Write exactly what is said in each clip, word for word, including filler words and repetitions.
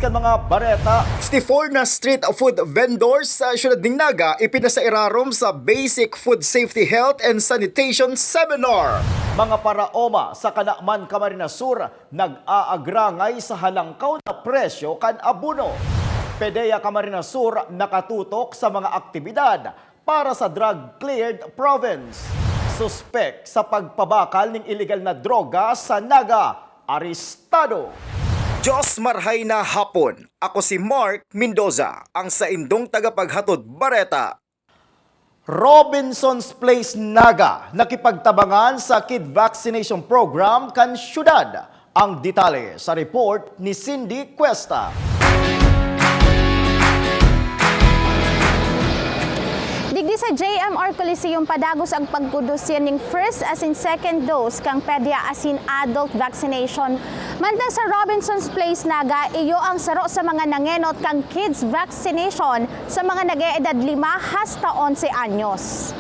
Sa mga bareta, sixty-four na street food vendors sa siyudad nin Naga ipinasairarom sa Basic Food Safety, Health and Sanitation Seminar. Mga paraoma sa Canaman, Camarines Sur nag-aagrangay sa halangkaw na presyo kan abono. PDEA Camarines Sur nakatutok sa mga aktibidad para sa drug-cleared province. Suspek sa pagpabakal ning iligal na droga sa Naga, arestado. Diyos marhay na hapon. Ako si Mark Mendoza, ang saindong tagapaghatod bareta. Robinson's Place Naga nakipagtabangan sa Kid Vaccination Program kan syudad. Ang detalye sa report ni Cindy Cuesta. Digdi sa J M R Coliseum padagos ang pagkudusir ning first asin second dose kan PDEA asin adult vaccination. Mantang sa Robinson's Place Naga, iyo ang saro sa mga nangenot kan kids vaccination sa mga nag-eedad lima hasta onse anyos.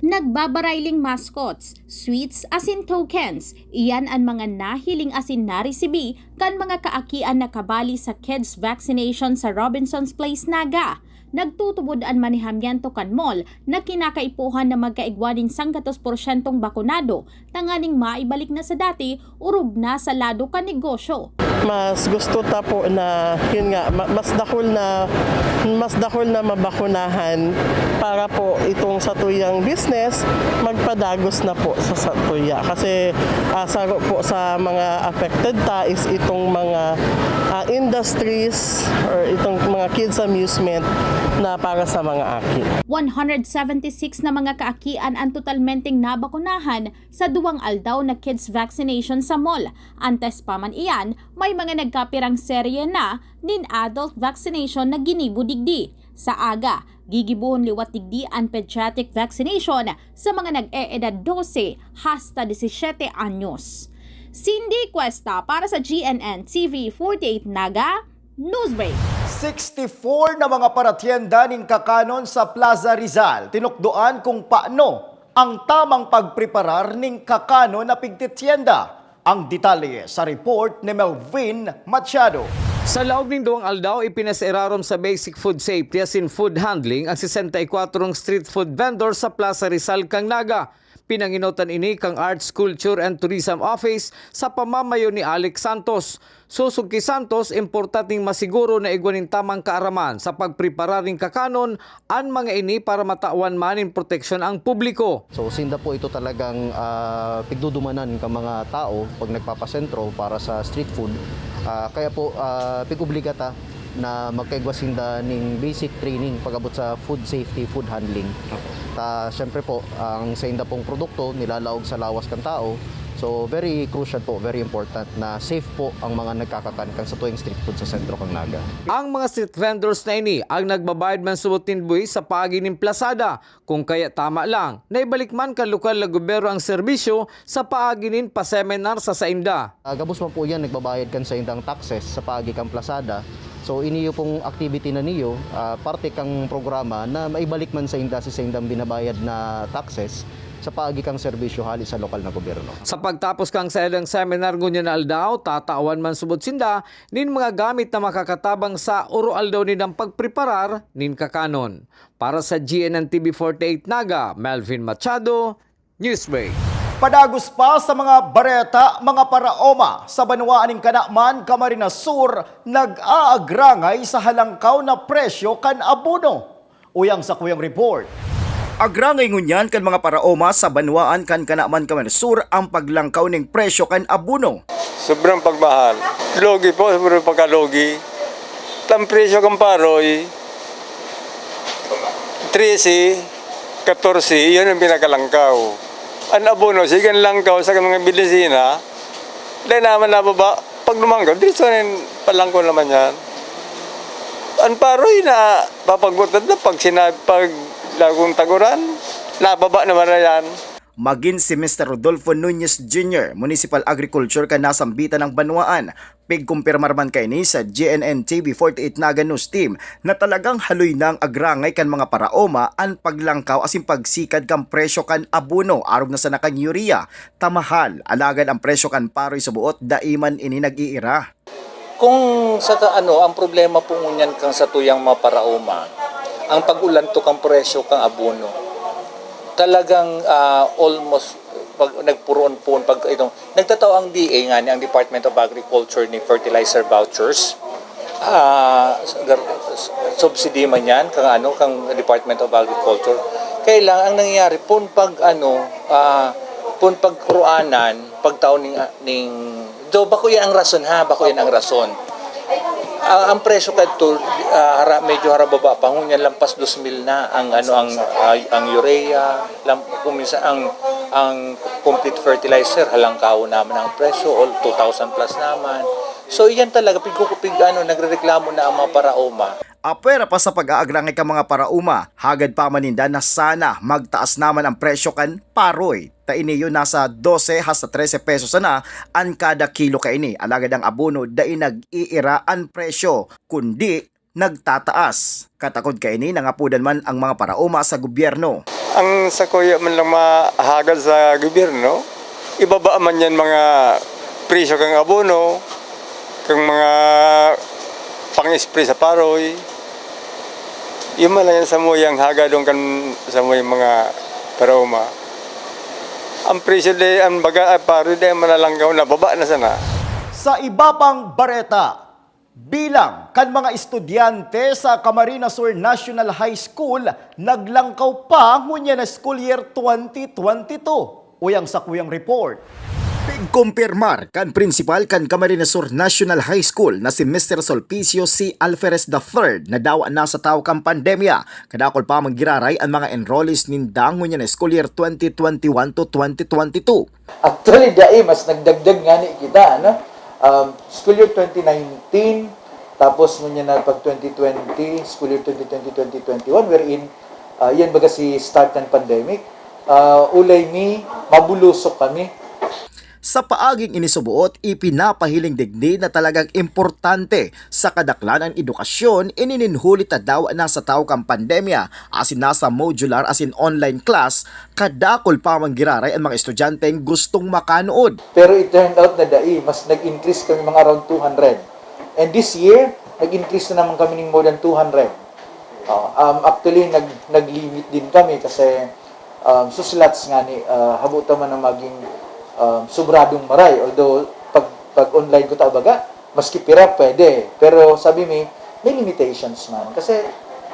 Nagbabarayling mascots, sweets asin tokens, iyan an mga nahiling asin naresibi kan mga kaakian na kabali sa kids vaccination sa Robinson's Place Naga. Nagtutubod an manehamiento kan mall na kinakaipuhan na magkaigwa nin sanggatos porsyentong bakunado tanganing maibalik na sa dati orog na sa lado kan negosyo. Mas gusto ta po na, yun nga, ma- mas dakul na mas dakul na mabakunahan para po itong satuyang business magpadagos na po sa satuya. Kasi ah, saro po sa mga affected ta is itong mga ah, industries or itong mga kids amusement na para sa mga aki. One hundred seventy-six na mga kaakian an totalmenteng nabakunahan sa duwang aldaw na kids vaccination sa mall. Antes pa man iyan, may mga nagkapirang serye na nin adult vaccination na ginibo digdi. Sa aga, gigibohon liwat digdi an pediatric vaccination sa mga nag-eedad dose hasta disisiete anyos. Cindy Cuesta para sa G N N T V forty-eight Naga, Newsbreak. Sixty-four na mga paratyenda nin kakanon sa Plaza Rizal tinukdoan kung paano ang tamang pagpreparar nin kakanon na pigtityenda. Ang detalye sa report ni Melvin Machado. Sa laog nin duwang aldaw, ipinasairarom sa Basic Food Safety asin Food Handling ang sesenta y kwatro street food vendor sa Plaza Rizal kan Naga. Pinangenotan ini kan Arts, Culture and Tourism Office sa pamamayo ni Alex Santos. Sosog ki Santos, importanteng masiguro na igwa nin tamang kaaraman sa pagpreparar nin kakanon an mga ini para matawan man nin proteksyon ang publiko. So, sinda po ito talagang ah, pigdudumanan kan mga tao pag nagpapasentro para sa street food. Ah, kaya po, ah, pig-obliga ta na magkaigwa sinda ning basic training pag-abot sa food safety, food handling. Ta, syempre po, ang sainda pong produkto nilalaog sa lawas kan tao. So, very crucial po, very important na safe po ang mga nagkakakan kan satuyang street food sa sentro kan Naga. Ang mga street vendors na ini ang nagbabayad man subot nin buhis sa paagi nin plasada, kung kaya tama lang na ibalik man kan lokal na gobyerno ang serbisyo sa paagi nin paseminar sa sainda. Ah, gabos man po yan, nagbabayad kan saindang taxes sa paagi kan plasada. So, iniyo pong activity na niyo, ah, parte kang programa na maibalik man sainda si saindang binabayad na taxes sa paagi kang serbisyo hali sa lokal na gobyerno. Sa pagtapos kang saindang seminar ngunyan na aldaw, tatawan man subot sinda nin mga gamit na makakatabang sa oro-aldaw nindang pagpreparar nin kakanon. Para sa G N N T V forty-eight Naga, Melvin Machado, Newsbreak. Padagos pa sa mga bareta, mga paraoma sa banwaan nin Canaman, Camarines Sur, nag-aagrangay sa halangkaw na presyo kan abono. Uyang sa kuyang report. Agrangay ngunyan kan mga paraoma sa banwaan kan Canaman, Camarines Sur ang paglangkaw ning presyo kan abono. Sobrang pagmahal. Lugi po, sobrang pagkalugi. Ang presyo kan paroy, trese, katorse, iyon ang pinakalangkaw. Ang abono, sige ang langkaw sa mga medisina, dahil naman nababa, pag lumangkaw, diretso na yung palangkaw naman yan. Ang paroy na papagbutan na pag sinabi, pag lagong taguran, nababa naman na yan. Magin si Mister Rodolfo Nunez Junior, Municipal Agriculture kan nasambitan ng banwaan, pigkumpirmar man kaini sa G N N T V forty-eight Naga News Team na talagang haloy nang agrangay kan mga paraoma an paglangkaw asin pagsikad kan presyo kan abono arog na sana kan urea ta mahal, alagad ang presyo kan paroy sa buot dai man ini nag-iira. Kung sa ka-, ano, ang problema po ngunyan kan satuyang mga paraoma, ang pag-ulantok kan presyo kan abono. Talagang, ah, almost, pag nagpuroon-puroon, pag itong, nagtatao ang D A nga ni, ang Department of Agriculture ni fertilizer vouchers. Ah, gar-, subsidy man yan, kang ano, kang Department of Agriculture. Kaya lang, ang nangyayari, pun pag ano, ah, pun pagkuruanan, pagtao ning, ning, though, bako yan ang rason ha, bako yan ang rason. Ah, ang presyo kadto, ah, hara-, medyo harababa pa, ngunyan lampas dos mil na ang ano, ang, ah, ang urea, lam-, kung minsan ang, ang complete fertilizer, halangkaw naman ang presyo, all two thousand plus naman. So, iyan talaga, pig-, pig-, ano, nagrereklamo na ang mga paraoma. Apwera pa sa pag-aagrangay kan mga paraoma, hagad pa man ninda na sana magtaas naman ang presyo kan paroy. Ta ini iyo nasa dose hasta trese pesos sana an kada kilo kaini, alagad ang abono dai nag-iira an presyo, kundi nagtataas. Katakod kaini, nangapodan man ang mga paraoma sa gobyerno. Ang sakuya man lang mahagad sa gobyerno, ibaba man yan mga presyo kang abono, kang mga pang-spray sa paroy. Yun man lang yan sa muyang hagadon kan sa muyang mga paraoma. Ang presyo de, ang baga, ah, paroy de, manalanggaw na, baba na sana. Sa iba pang bareta, bilang kan mga estudyante sa Camarines Sur National High School naglangkaw pa ngunyan na school year twenty twenty-two. Uyang sakuyang report. Pigkumpirmar kan prinsipal kan Camarines Sur National High School na si Mister Sulpicio C. Alferez the third na dawa na sa tawo kan pandemya. Kadakul pa man giraray an mga enrollees ninda ngunyan na school year twenty twenty-one to twenty twenty-two. Actually, dai, mas nagdagdag ngani kita, ano? Um, school year twenty nineteen, tapos ngunyan na pag twenty twenty, school year twenty twenty, twenty twenty-one, wherein, ah, yan baga si start ng pandemic. Ah, ulay mi, mabulusok kami. Sa paaging ini suboot, ipinapahiling digdi na talagang importante sa kadaklan an edukasyon, ini nin huli ta dawa na sa tawo kan pandemya, asin nasa modular asin online class, kadakul pa man giraray an mga estudyanteng gustong makanood. Pero it turned out na dai, mas nag-increase kami mga around two hundred. And this year, nag-increase na naman kami ng more than two hundred. Oh, um, actually, nag-, nag-limit din kami kasi, um, sa slots nga ni, ah, habo ta man na maging, um, sobradong maray. Although, pag, pag online ko ta baga, maski pira pwede. Pero sabi mi, may limitations man. Kasi,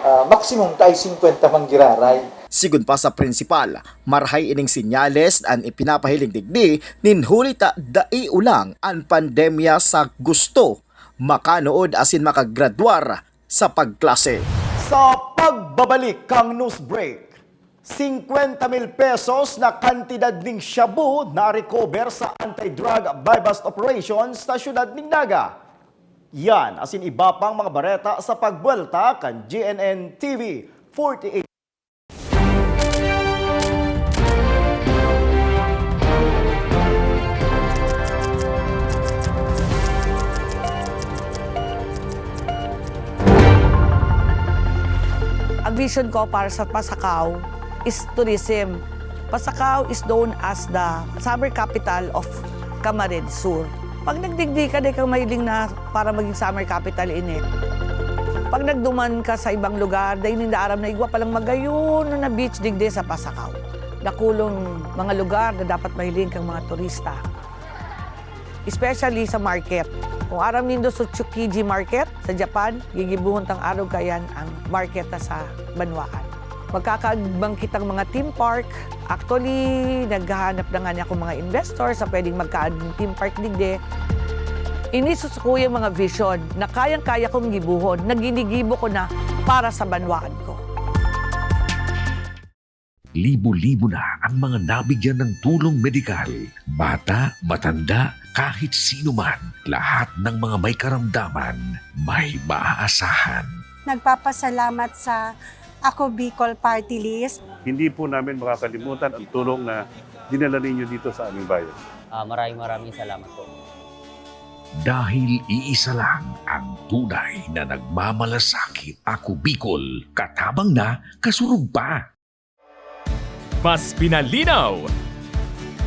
ah, maximum ta ay singkwenta man giraray. Sigon pa sa prinsipal, marhay ining senyales an ipinapahiling digdi nin huli ta dai ulang an pandemya sa gusto makanood asin makagradwar sa pagklase. Sa pagbabalik kan news break, singkwenta mil pesos na kantidad ning shabu na-recover sa anti-drug buy-bust operation sa siyudad nin Naga. Yan asin iba pang mga bareta sa pagbuwelta kan G N N T V forty-eight. Ang vision ko para sa Pasacao is tourism. Pasacao is known as the summer capital of Camarines Sur. Pag nagdigdi ka, dai ka mahiling na para maging summer capital ini. Pag nagduman ka sa ibang lugar, dai ninda aram na igwa palang magayon na beach digdi sa Pasacao. Dakulong mga lugar na dapat mahiling kang mga turista. Especially sa market. Kung aram nindo sa Tsukiji Market sa Japan, gigibohon tang arog kayan ang market na sa banwaan. Magkakaagmang kitang mga theme park. Actually, naghahanap na nga niya akong mga investor sa pwedeng magkaagmang theme park digdi. Ini sa sakuyang mga vision na kayang-kaya kong gibohon, na ginigibo ko na para sa banwaan ko. Libo-libo na ang mga nabigyan ng tulong medikal. Bata, matanda, kahit sino man, lahat ng mga may karamdaman, may maaasahan. Nagpapasalamat sa Ako Bicol Party List. Hindi po namin makakalimutan ang tulong na dinala ninyo dito sa aming bayan. Ah, maraming, maraming salamat po. Dahil iisa lang ang tunay na nagmamalasakit. Ako Bicol, katabang na, kasurog pa. Mas pinalinaw,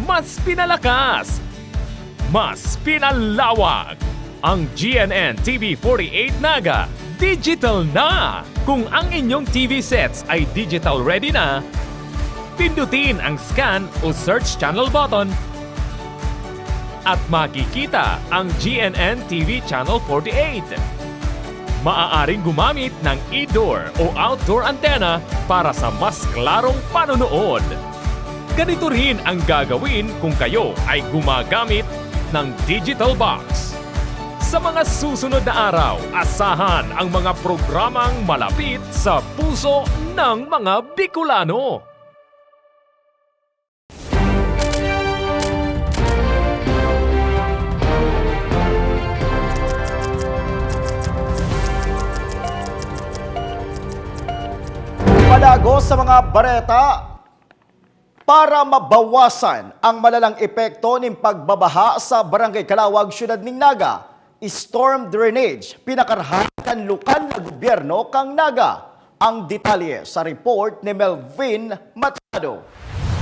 mas pinalakas, mas pinalawak. Ang G N N T V forty-eight Naga, digital na! Kung ang inyong T V sets ay digital ready na, pindutin ang scan o search channel button at makikita ang G N N T V Channel forty-eight. Maaaring gumamit ng indoor o outdoor antenna para sa mas klarong panonood. Ganito rin ang gagawin kung kayo ay gumagamit ng digital box. Sa mga susunod na araw, asahan ang mga programang malapit sa puso ng mga Bicolano. Padagos sa mga bareta. Para mabawasan ang malalang epekto nin pagbabaha sa Barangay Calawag, Syudad nin Naga, storm drainage pinakarahay kan lokal na gobyerno kan Naga. Ang detalye sa report ni Melvin Machado.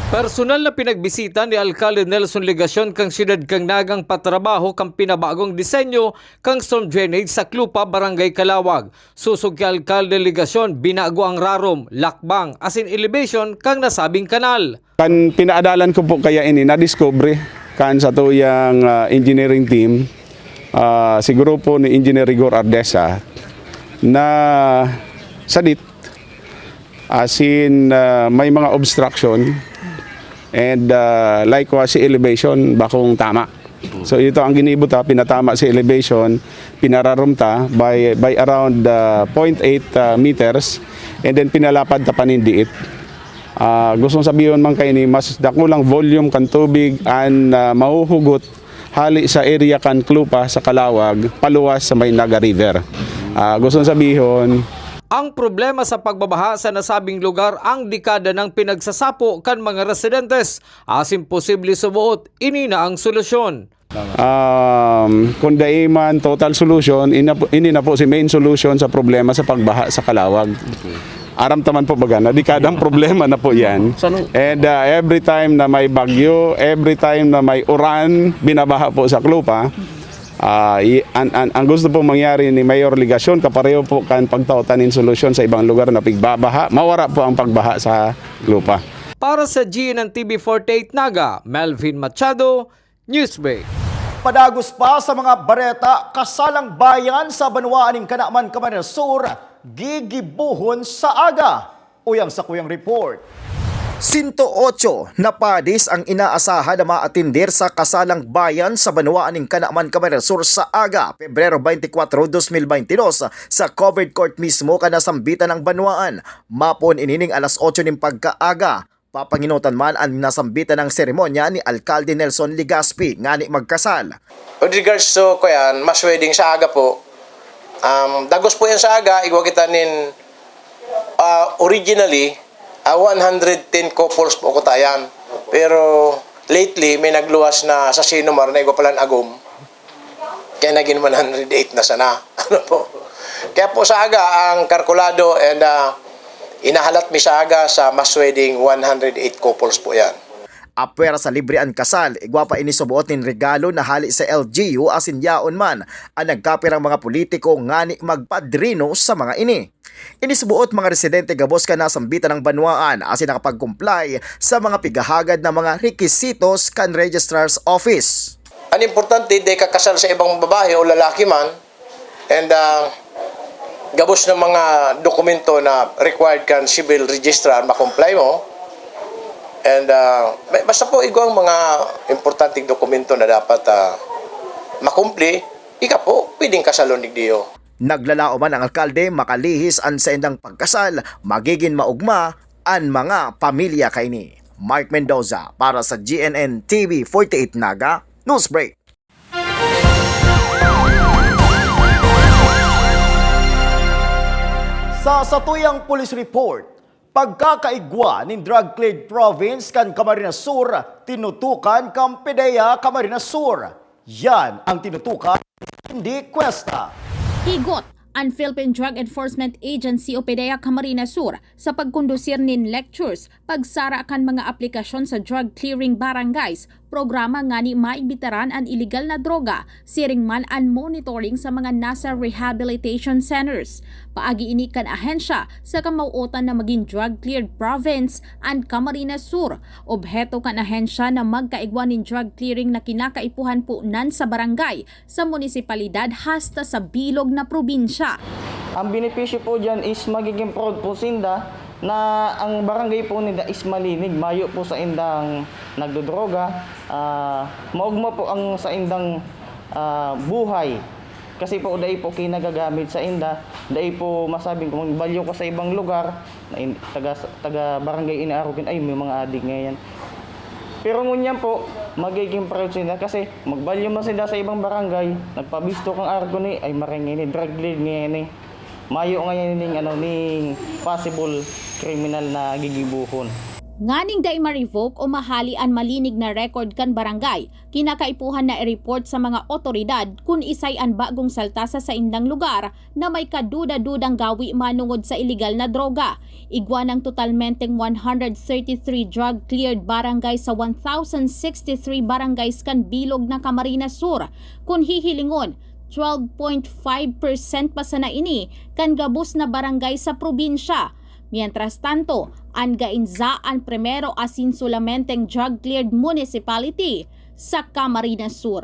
Personal na pinagbisita ni Alkalde Nelson Legacion kan siyudad kan Naga ang patrabaho kan pinabagong disenyo kan storm drainage sa Clupa, Barangay Calawag. Sosog ki Alkalde Legacion, binago ang rarom, lakbang, asin elevation kan nasabing kanal. Kan pinaadalan ko po kaya ini, nadiskubre kan satuyang, ah, engineering team, ah, si grupo ni Engineer Rigor Ardesa, na sadit, asin, ah, may mga obstruction and, ah, likewise si elevation bakong tama. So ito ang ginibo ta, pinatama si elevation, pinararom ta by, by around, ah, point eight, ah, meters, and then pinalapad ta panindiit. Ah, gustong sabihon man kaini, mas dakulang volume kan tubig an, ah, mahuhugot hali sa area kan Clupa sa Calawag, paluwas sa may Naga River. Ah, gustong sabihon, Ang problema sa pagbabaha sa nasabing lugar ang dekada nang pinagsasapo kan mga residentes, asin posible suboot ini na ang solusyon. Um, kung dai man total solution, ini na po, ini na po si main solution sa problema sa pagbaha sa Calawag. Aram ta man po baga na dekadang problema na po yan. And, uh, every time na may bagyo, every time na may uran, binabaha po sa Clupa. Ah, i-, an, an, ang gusto pong mangyari ni Mayor Legacion, kapareho po kan pagtao ta nin solusyon sa ibang lugar na pigbabaha, mawara po ang pagbaha sa Clupa. Para sa G N N T V forty-eight Naga, Melvin Machado, Newsbreak. Padagos pa sa mga bareta, kasalang bayan sa banwaan nin Canaman, Camarines Sur, gigibohon sa aga. Uyang sa kuyang report. Sento otso na padis ang inaasahan na maatender sa kasalang bayan sa banwaan nin Canaman, Camarines Sur sa aga, Pebrero twenty-four, dos mil baynte dos, sa covered court mismo kan nasambitan nang banwaan. Mapon inining alas otso nin pagkaaga. Papangenotan man an nasambitan nang seremonya ni Alkalde Nelson Legaspi ngani magkasal. With regards to, kuyan, mass wedding sa aga po, um, dagos po yan sa aga, igwa kita nin, ah, originally, ah, one hundred ten couples po kutayan. Pero lately, may nagluwas na sa Sinumar na igwa palan agom. Kaya naging one hundred eight na sana. Ano po? Kaya po sa aga, ang kalkulado and, ah, inahalat mi sa aga sa mass wedding, one hundred eight couples po yan. Apwera sa libre an kasal, igwa pa ini suboot nin regalo na hale sa L G U asin yaon man an nagkapirang mga politiko ngani magpadrino sa mga ini. Ini suboot mga residente gabos kan nasambitan nang banwaan asin nakapag-comply sa mga pighahagad na mga rekisitos kan Registrar's Office. An importante, di ka kasal sa ibang babae o lalaki man, and, ah, gabos na mga dokumento na required kan civil registrar, ma-comply mo. And, ah, may, basta po igwang mga importanteng dokumento na dapat, ah, makumpli, ika po, pwedeng kasalon digdiyo. Naglalaom man ang alkalde makalihis an saindang pagkasal, magigin maogma an mga pamilya kaini. Mark Mendoza para sa G N N T V forty-eight Naga, Newsbreak. Sa satuyang police report, pagkakaigwa nin drug-cleared province kan Camarines Sur, tinutukan kan PDEA Camarines Sur. Yan ang tinutukan ni Cindy Cuesta. Higot, an Philippine Drug Enforcement Agency o PDEA Camarines Sur sa pagkondusir nin lectures, pagsara kan mga aplikasyon sa drug clearing barangays, programa ngani maibitaran an iligal na droga, siring man an monitoring sa mga nasa rehabilitation centers. Paagi ini kan ahensya sa kamawtan na magin drug-cleared province an Camarines Sur. Obheto kan ahensya na magkaigwa nin drug clearing na kinakaipuhan punan sa barangay, sa munisipalidad hasta sa bilog na probinsya. Ang benepisyo po diyan is magiging proud po sinda na ang barangay po nila is malinig, mayo po sa indang nagdodroga, ah, maugma po ang sa indang, ah, buhay. Kasi po dai po kinagagamit sa inda, dai po masabing kung balyo ka sa ibang lugar, na in, taga, taga barangay ini arog kan, "Ay, may mga adik ngayan." Pero ngunyan po, magiging proud sila kasi magbalyo man sila sa ibang barangay, nagpabisto kang arog ni, "Ay, maray ngayan, drug lead ngayan eh." Mayo ngayan ning, ano, ning possible kriminal na gigibohon. Nganing dai ma-revoke o mahali an malinig na record kan barangay, kinakaipuhan na i-report sa mga otoridad kun isay an bagong salta sa saindang lugar na may kaduda-dudang gawi manongod sa iligal na droga. Igwa nang totalmenteng one hundred thirty-three drug-cleared barangay sa one thousand sixty-three barangays kan bilog na Camarines Sur. Kun hihilingon, twelve point five percent pa sana ini kan gabos na barangay sa probinsya. Mientras tanto, an Gainza an primero asin solamenteng drug-cleared municipality sa Camarines Sur.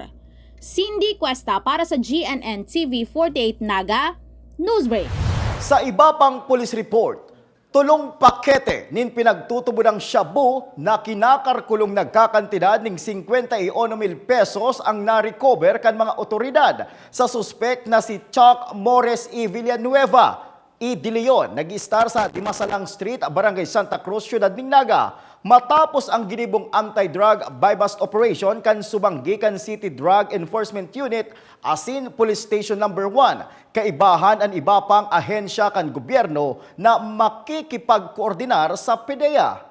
Cindy Cuesta para sa G N N T V forty-eight Naga, Newsbreak. Sa iba pang police report, tolong pakete nin pinagtutubodang shabu na kinakalkulong nagkakantidad nin singkwenta y uno mil pesos ang na-recover kan mga otoridad sa suspek na si Chuck Morris E. Villanueva, E. De Leon, nag-iistar sa Dimasalang Street, Barangay Santa Cruz, Siyudad nin Naga, matapos ang ginibong anti-drug buy-bust operation kan subanggi kan City Drug Enforcement Unit asin Police Station Number One. Kaibahan an iba pang ahensya kan gobyerno na makikipagkoordinar sa PDEA.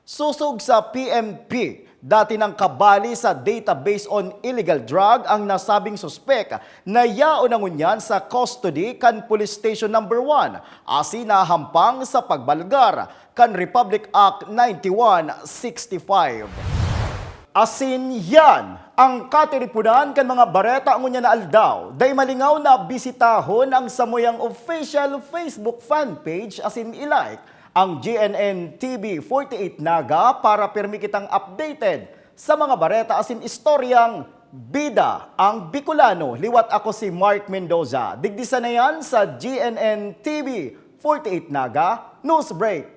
Sosog sa P N P, dati nang kabali sa database on illegal drug ang nasabing suspek na yaon na ngunyan sa custody kan Police Station Number One, asin nahampang sa pagbalgar kan Republic Act ninety-one sixty-five. Asin yan ang katiriponan kan mga bareta ngunyan na aldaw. Dai malingaw na bisitahon ang samuyang official Facebook fan page asin i-like ang G N N T V forty-eight Naga para pirmi kitang updated sa mga bareta asin istoryang bida ang Bicolano. Liwat ako si Mark Mendoza. Digdi sana yan sa G N N T V forty-eight Naga News Break.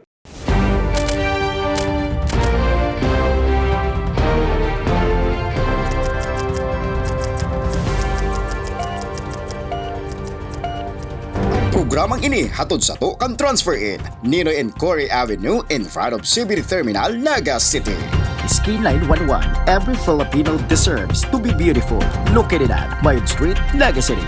Ang programang ini hatod sato kan Transfer Inn, Ninoy and Cory Avenue, in front of C B T Terminal, Naga City. Skyline one one, every Filipino deserves to be beautiful. Located at Mayog Street, Naga City.